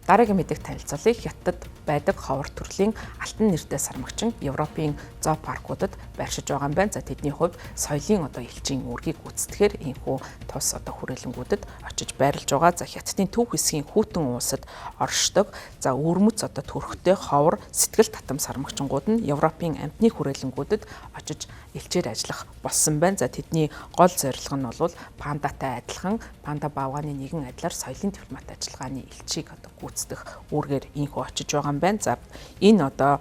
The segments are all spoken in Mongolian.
Дараагийн мэдээг танилцуулъя. Хятад байдаг ховор төрлийн алтан нэртэй сармагчин Европын зоопаркуудад байршиж байгаа юм байна. За, тэдний хувьд соёлын одоо элчийн үүргийг гүйцэтгэхээр энэхүү тус одоо хүрээлэнгүүдэд очиж байрлаж байгаа. За, Хятадын төв хэсгийн хүйтэн улсад оршдог. За, өвөрмөц одоо төрхтэй ховор сэтгэл татам сармагчингууд нь Европын амьтны хүрээлэнгүүдэд очиж элчээр ажиллах болсон байна. За, тэдний гол зорилго нь бол пандатай адилхан панда баавгайны нэгэн адилаар соёлын дипломат ажиллагааны элчийг одоо гүйцэтгэх үүргээр инхүү очиж байгаа юм байна. За, энэ одоо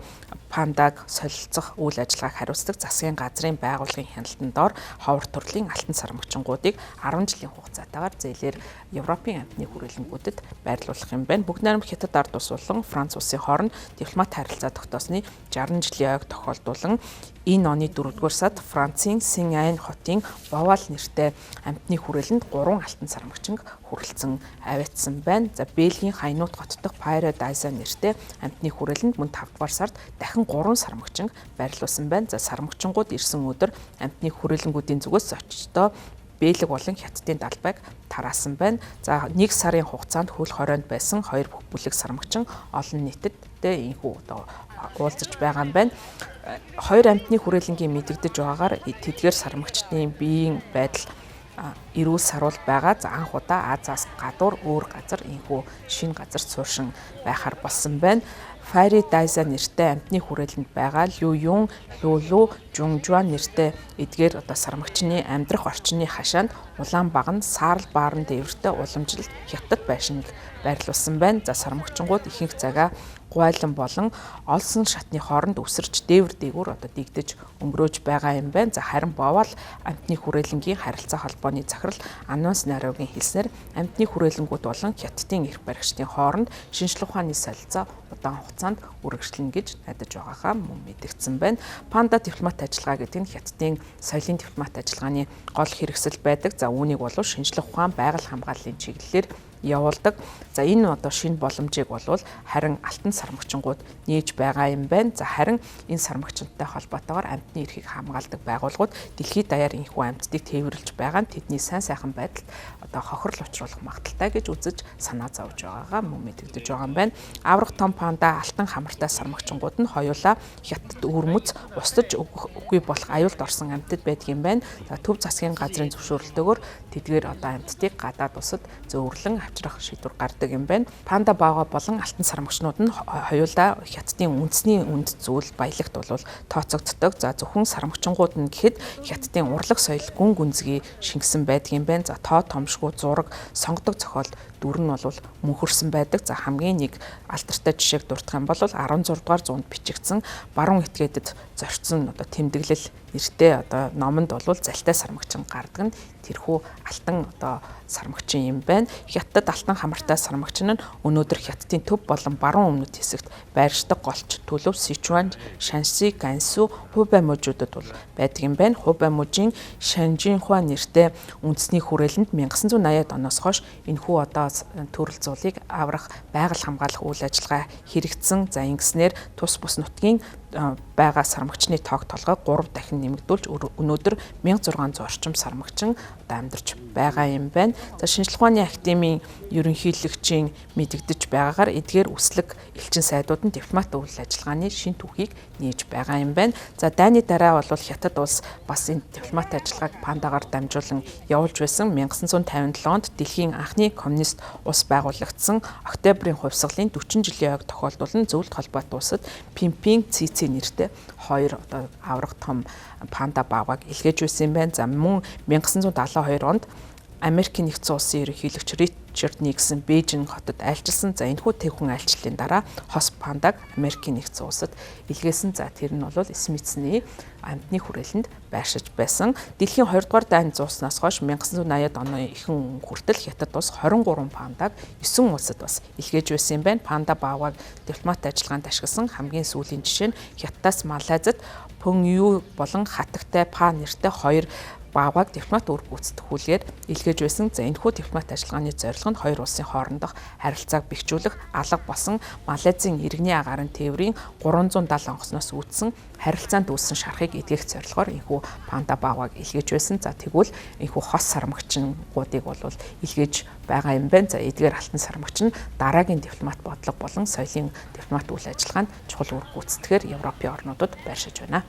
пандаг солилцох үйл ажиллагааг хариуцдаг засгийн газрын байгууллагын хяналтын дор ховор төрлийн алтан сармагчингуудыг 10 жилийн хугацаатаагаар зээлээр Европын амьтны хүрээлэнгүүдэд байрлуулах юм байна. Бүгд найрамдах Хятад ард улс болон Франц улсын хооронд дипломат харилцаа тогтоосны 60 жилийн ойг тохиолдуулан энэ оны 4-р сард Францын Сен-Айн хотын Бовал нэртэй амьтны хүрээлэнд 3 алтан сармагчинг хүрэлцэн аваатсан байна. За, Бельгийн Хайнууд хот дахь Paradise нэртэй амьтны хүрээлэнд мөн 5-р сард дахин 3 сармагчинг байрлуулсан байна. За, сармагчингууд ирсэн өдөр амьтны хүрээлэнгүүдийн зүгээс зочдоо Бэлэг болон Хятадын далбайг тараасан байна. За, 1 сарын хугацаанд хөл хорионд байсан 2 бүлэг сармагчин олон нийтэд энэхүү одоо уулзаж байгаа юм байна. Хоёр амьтны хүрээлэнгийн мэдэгдэж байгаагаар тэдгээр сармагчдын биеийн байдал эрүүл саруул байгаа. За, анх удаа Азиас гадуур өөр газар энэхүү шинэ газарт сууршин байхаар болсон байна. Fairy Daisa нэртэй амьтны хүрээлэнд байгаа Лю Юн, Лулу, Жунжуан нэртэй эдгээр одоо сармагчны амьдрах орчны хашаанд улаан баг нь саарал баарн дээвэртэй уламжлалт Хятад байшинг байрлуулсан байна. За, сармагчингууд ихэнх цагаа гуайлан болон олсон шатны хооронд үсэрч дээвэр дээгүүр одоо дэгдэж өнгөрөөж байгаа юм байна. За, харин Бовал амьтны хүрээлэнгийн харилцаа холбооны захирал Анунс Нарогийн хэлснээр амьтны хүрээлэнгүүд болон Хятадын эрх баригчдын хооронд шинжлэх ухааны солилцоо удаан хугацаанд үргэлжлэнэ гэж найдаж байгаагаа мөн мэдэгдсэн байна. Панда дипломат ажиллагаа гэдэг нь Хятадын соёлын дипломат ажиллагааны гол хэрэгсэл байдаг. За, үүнийг бол шинжлэх ухаан, байгаль хамгааллын чиглэлээр явуулдаг. За, энэ одоо шинэ боломжийг болвол харин алтан сармагчингууд нээж байгаа юм байна. За, харин энэ сармагчинтай холбоотойгоор амьтны эрхийг хамгаалдаг байгууллагууд дэлхийд даяар энэхүү амьтдыг тээвэрлэж байгаа нь тэдний сайн сайхан байдалд одоо хохирол учруулах магадaltaй гэж үзэж санаа зовж байгаагаа мөн мэдэгдэж байгаа юм байна. Аврах том панда, алтан хамартай сармагчингууд нь хоёулаа Хятад өвөрмөц устж үгүй болох аюулд орсон амьтад байдаг юм байна. За, төв засгийн газрын зөвшөөрөлтөөр тэдгээр одоо амьтдыг гадаад улсад зөөвөрлөн авчрах шийдвэр гардаг юм байна. Панда баага болон алтан сармагчнууд нь хоёулаа Хятадын үндэсний үнд зүйл баялагт бол тооцогддог. За, зөвхөн сармагчингууд нь гэхэд Хятадын урлаг соёл гүн гүнзгий шингэсэн байдаг юм байна. За, тоо томшгүй зураг сонгодог зохиол дүр нь бол мөнхөрсөн байдаг. За, хамгийн нэг алдартай жишээг дурдах юм бол 16 дугаар зуунд бичигдсэн баруун этгээдэд зорьсон одоо тэмдэглэл нэртэй одоо номонд бол залтай сармагчин гардаг нь тэрхүү алтан одоо сармагчин юм байна. Хятад алтан хамартай сармагчин нь өнөөдөр Хятадын төв болон баруун өмнөд хэсэгт байршдаг голч төлөв Сичуан, Шанси, Гансу, Хубай мужуудад бол байдаг юм байна. Хубай мужийн Шанжинхуа нэртэй үндэсний хүрээлэнд 1980-ад оноос хойш энэхүү одоо төрөл зуулыг аврах, байгаль хамгаалах үйл ажиллагаа хэрэгжсэн. За, ингэснээр тус бус нутгийн байгаа сармагчны тоог толгой 3 дахин нэмэгдүүлж өнөөдөр 1600 орчим сармагчин одоо амьдарч байгаа юм байна. За, шинжлэх ухааны академийн ерөнхийлөгчийн мэдэгдэж байгаагаар эдгээр үслэг элчин сайдууд нь дипломат үйл ажиллагааны шин түүхийг нээж байгаа юм байна. За, дайны дараа бол Хятад улс бас энэ дипломат ажиллагааг пандагаар дамжуулан явуулж байсан. 1957 онд дэлхийн анхны коммунист улс байгуулагдсан Октябрийн хувьсгалын 40 жилийн ойг тохиолдуулан зөвлөлт холбоот улсад Пимпин ЦЦ нэртэй хоёр одоо авраг том панда баавгайг илгээж байсан юм байна. За, мөн 1972 онд Америкийн нэгдсэн улсын ерөнхийлөгч Ричард Никсон Бээжин хотод айлчилсан. За, энэхүү тэвхэн айлчлалын дараа хос пандаг Америкийн нэгдсэн улсад илгээсэн. За, тэр нь бол Смитсний амьтны хүрээлэнд байршиж байсан. Дэлхийн 2 дугаар дайн зууснаас хойш 1980-ад оны ихэнх хүртэл Хятад улс 23 пандаг 9 улсад бас илгээж байсан юм байна. Панда баавгайг дипломат ажиллагаанд ашигласан хамгийн сүүлийн жишээ нь Хятадаас Малайзад Пүн Ю болон Хатагтай Па нэртэй хоёр Баавгайг дипломат үүрэг гүйцэтгүүлгээр илгээж байсан. За, энэхүү дипломат ажиллагааны зорилго нь хоёр улсын хоорондох харилцааг бэхжүүлэх, алга болсон Малайзын иргэний агаарын тээврийн 370 онгоцноос үүдсэн харилцаанд үүссэн шарахыг эдгэх зорилгоор энэхүү панда баавгайг илгээж байсан. За, тэгвэл энэхүү хос сармагчингуудыг бол илгээж байгаа юм байна. За, эдгээр алтан сармагч нь дараагийн дипломат бодлого болон соёлын дипломат үйл ажиллагаанд чухал үүрэг гүйцэтгэхээр Европын орнуудад байршиж байна.